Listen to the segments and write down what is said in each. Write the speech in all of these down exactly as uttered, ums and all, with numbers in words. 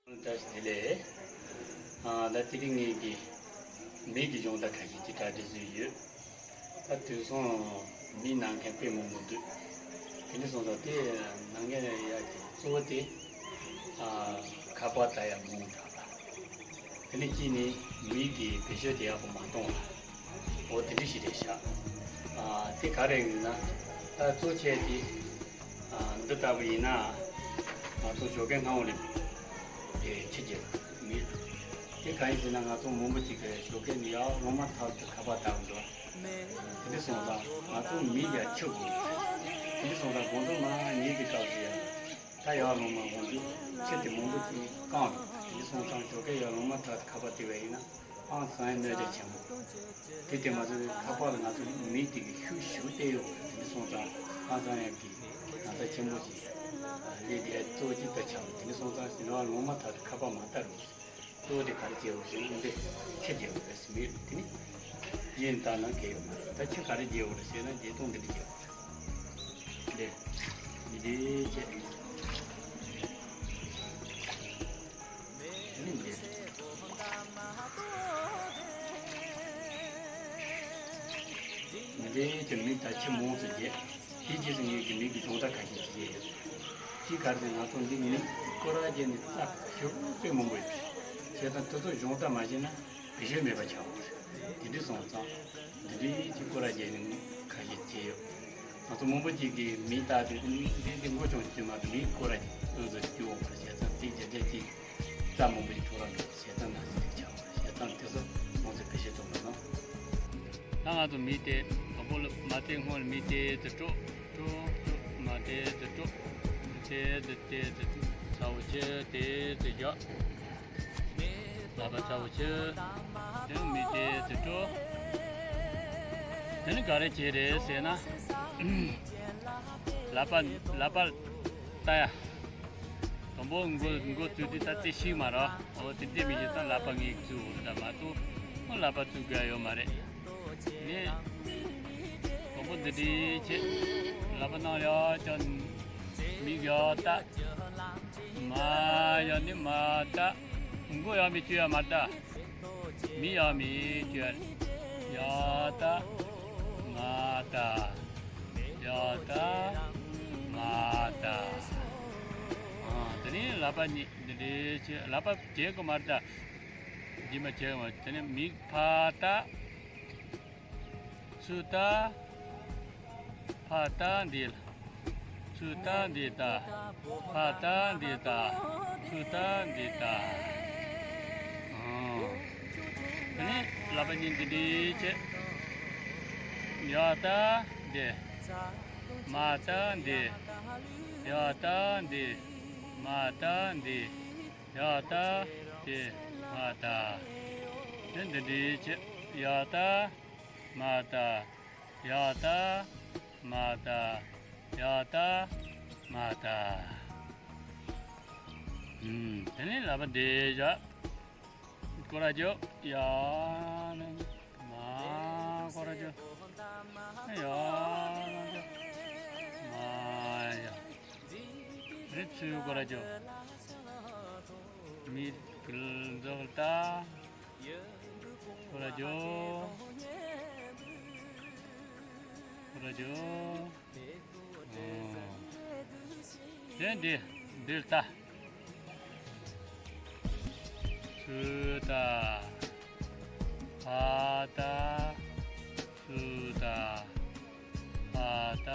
བཀྲ་ཤིས་བདེ་ལེགས། ཨ། ད་དེ་རིང་ངེད་ཀྱིས་མིག་གི་སྦྱོང་བརྡར་ཁ་ཤས་ཅིག་གྲ་སྒྲིག་བཟོས་ཡོད། ད་དུས་སང་མིག་ན་མཁན་དཔེ་མང་པོ་འདུག་དེ་འདྲ་སོང་ཙང་དེ་ན་མཁན་ཡག་གི་གཙོ་བོ་དེ། ཨ། ཁ་པར་ལྟ་ཡག་མང་དྲགས་པ། དེ་ནས་གཅིག་ནི་མིག་གི་བེད་སྤྱོད་དེ་ཡག་པོ་མ་གཏོང་བ། འོ་དེ་འདྲ་ཞིག་རེད་ཤག་ཨ། དེ་ག་རེ་ཡིན་ན། ད་གཙོ་ཆེ་དེ། ཨ། འདི་ལྟ་བུ་ཡིན་ན། ང་ཚོ་ཞོགས་ཀས་སྔ་པོ་ལ་དེ་ཕྱི་རྒྱལ་མིག་དེ་གང་ཡིན་ཟེར་ན། ང་ཚོ་མང་པོ་ཅིག་གིས་ཞོགས་ཀས་ནས་ཡར་ལངས་མ་ཐག་ཏུ་ཁ་པར་ལྟ་འགྲོ། དེ་འདྲ་སོང་ཙང་ང་ཚོ་མིག་ཡར་འཁྱུ་དགོས། དེ་འདྲ་སོང་ཙང་དགོང་དྲོ་མར་ཉལ་གྱི་སྐབས་སུ་ཡང་། ད་ཡར་ལངས་མ་འོང་དུས་ཕྱི་དེ་མང་པོ་ཅིག་བཀང་འགྲོ། དེ་འདྲ་སོང་ཙང་ཞོགས་ཀས་ཡར་ལངས་མ་ཐག་ཏུ་ཁ་པར་བལྟས་པ་ཡིན་ན། ཨང་སང་ཡང་གནོད་འཚེ་ཆེན་པོ། དེ་དེ་མ་ཟད་ཁ་པར་ལ་ང་ཚོ་མིག་དེ་གི་ཤུགས་ཞུགས་བལྟས་ཡོད། དེ་འདྲ་སོང་ཙང་ཨང་སང་ཡང་གི་ན་ཚ་ཆེན་པོ་ཞིག་སླེབས་དེ་གཙོ་བོ་གཅིག་ད་ཆགས། དེ་འདྲ་སོང་ཙང་ཟིན་བ་ལོང་མ་ཐག་ཏུ་ཁ་པར་མ་ལྟ་རོགས། གཙོ་བོ་དེ་ག་རེ་བྱེད་དགོས་ཟེར་ན། འདི་ཁྱི་རྒྱལ་བ་རེད་ཟེར་མི་རེད། དེ་ནི་རྗེས་ལྟ་ན་གལ་ཡོད་མ་རེད། ད་ཁྱི་ག་རེ་རྒྱལ་བ་རེད་ཟེར་ན། བརྒྱད་སྟོང་འདི་འདྲ་རྒྱལ་བ་རེད། འདི་འདྲའི་བྱས། འདི་འདྲའི་མི་ད་ཁྱི་མང་ཙམ་རྒྱལ། དེའི་རྗེས་སུ་ངེད་ཀྱི་མིག་གི་སྦྱོང་བརྡར་ཁ་ཤས་ཅིག་བྱས་ཡོད། གཅིག་ག་རེ་ཟེར་ན། ང་ཚོ་འདི་མིག་སྐོར་ར་རྒྱག་ནས་རྩ་ཤོར་དཔེ་མང་པོ་ཡོད། བྱས་ཙང་དེ་ཚོ་སྦྱོང་བརྡར་མ་བྱས་ན་བེད་སྤྱོད་མེད་པ་ཆགས་ཡོད་རེད། དེ་འདྲ་སོང་ཙང་འདི་འདྲའི་གཅིག་སྐོར་ར་རྒྱག་ནས་ཁ་ཤས་བྱས་ཡོད། ང་ཚོ་མང་པོ་ཅིག་གིས་མིག་ལྟ་དུས་འདི་འདི་མགོ་ཆུང་ཅིག་མ་གཏོགས་མིག་སྐོར་ར་ཨུ་ཚུགས་སྐྱོ་བོ་མ་རེད། བྱས་ཙང་དེ་རྒྱ་རྒྱ་ཅིག་རྩ་མང་པོ་ཞིག་འཕྲོ་བརླག་འགྲོ། བྱས་ཙང་ན་ཟུག་ཅིག་ཆགས་པ་རེད། བྱས་ཙང་དེ་ཚོ་མང་ཙམ་བེད་སྤྱོད་གཏོང་དགོས་ན། ད་ང་ཚོ་མིག་དེ་དང་པོ་ལ་མ་བལྟས་སྔོན་ལ་མིག་དེ་དེ་དཀྲོག་དཀྲོག་དཀྲོག་མ་དེ་དེ་དཀྲོག་དེ་དེ་དེ་དེ་ཚ་བོ་ཆེ་དེ་དེ་རྒྱག་ལག་པ་ཚ་བོ་ཆེ། དེ་མིག་དེ་དེ་དཀྲོག་དེ་ནི་ག་རེ་བྱེད་རེད་ཟེར་ན། ལག་པ་ལག་པ་ལྟ་ཡ། དང་པོ་མགོ་མགོ་བཙུགས་དུས་ད་རྩེ་ཤིག་མ་རེད། འོ་དེ་རྩེ་མི་ཤིག་ད་ལག་པ་ངེས་བཙུགས་འོ་ད་མ་གཏོགས་ཁོ་ལག་པ་བཙུགས་དགོས་ཡོད་མ་རེད། ནི་དང་པོ་འདི་འདྲའི་ཆེད་ལག་པ་ནང་ཡར་བཀྱག་མིག་ཡར་ལྟ། མར་ཡར་ནི་མར་ལྟ། མགོ་ཡར་མི་བཅུག་ཡ་མར་ལྟ། མིག་ཡར་མི་བཅུག་ཡ། ཡར་ལྟ། མར་ལྟ། ཡར་ལྟ། མར་ལྟ། ཨ། དེ་ནས་ལག་པ་གཉིས་འདི་འདྲའི་བྱས། ལག་པ་བྱེད་དགོས་མ་རེད་ད། རྗེས་མ་བྱེད་དགོས་མ་རེད། དེ་ནས་མིག་ཕར་ལྟ། ཚུར་ལྟ། ཕར་ལྟ་འདི་ལ། ཚུར་ལྟ་འདི་ལྟ། ཕར་ལྟ་འདི་ལྟ། ཚུར་ལྟ་འདི་ལྟ། ཨང་། དེ་ནས་ལག་པ་གཉིས་འདི་འདྲའི་བྱས། ཡར་ལྟ་འདི། མར་ལྟ་འདི། ཡར་ལྟ་འདི། མར་ལྟ་འདི། ཡར་ལྟ་འདི། མར་ལྟ། དེ་འདི་འདྲའི་བྱས། ཡར་ལྟ། མར་ལྟ། ཡར་ལྟ། མར་ལྟ། ཡར་ལྟ། མར་ལྟ། ཨུམ། དེ་ནས་ལག་པ་འདི་བཞག་སྐོར་ར་རྒྱོབ། ཡར་ནས་མར་སྐོར་ར་རྒྱོབ། ཡར་ནས་རྒྱོབ། མར་ཡར། རི་ཚུར་སྐོར་ར་རྒྱོབ། མིག་གིས་འཛུགས་ལྟ། སྐོར་ར་རྒྱོབ། སྐོར་ར་རྒྱོབ། ཨོ། དེ་འདི་འདིར་ལྟ། ཚུར་ལྟ། ཕར་ལྟ། ཚུར་ལྟ། ཕར་ལྟ།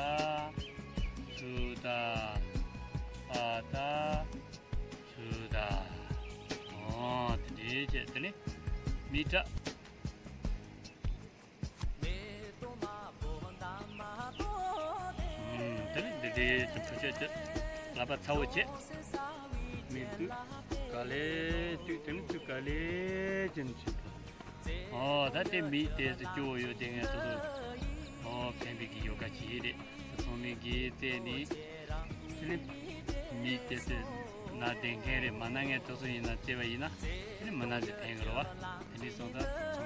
ཚུར་ལྟ། ཕར་ལྟ། ཚུར་ལྟ། ཨོ། དེ་འདྲའི་བྱས། དེ་ནས་མིག་བཀྲ། ཨུམ། དེ་ནས་འདི་འདྲའི་ཚུར་ཕྱོགས་བྱས། ལག་པ་ཚ་བོ་བྱས། མིག་ཏུ་ག་ལེ་ཏུ། དེ་ནས་ཏུ་ག་ལེ་ཅན་ཞིག་ཨོ། ད་དེ་མིག་དེ་ཚོ་སྐྱོ་བོ་ཡོད་དེ་ངས་དེ་ཚོ། ཨོ། ཕན་པའི་གི་ཡོ་ག་ཅིག་རེད། ཚང་མས་གི་རྩེ་ནས། དེ་ནས་མིག་དེ་ཚོ་ན་བསྡད་མཁན་རེད། མ་ན་མཁན་དེ་ཚོ་ཡིན་ན་རྩེ་བ་ཡིན་ན་དེ་ནས་མི་ན་ཟིག་ཕན་གི་རེད་བ། དེ་ནས་སོང་ཙང་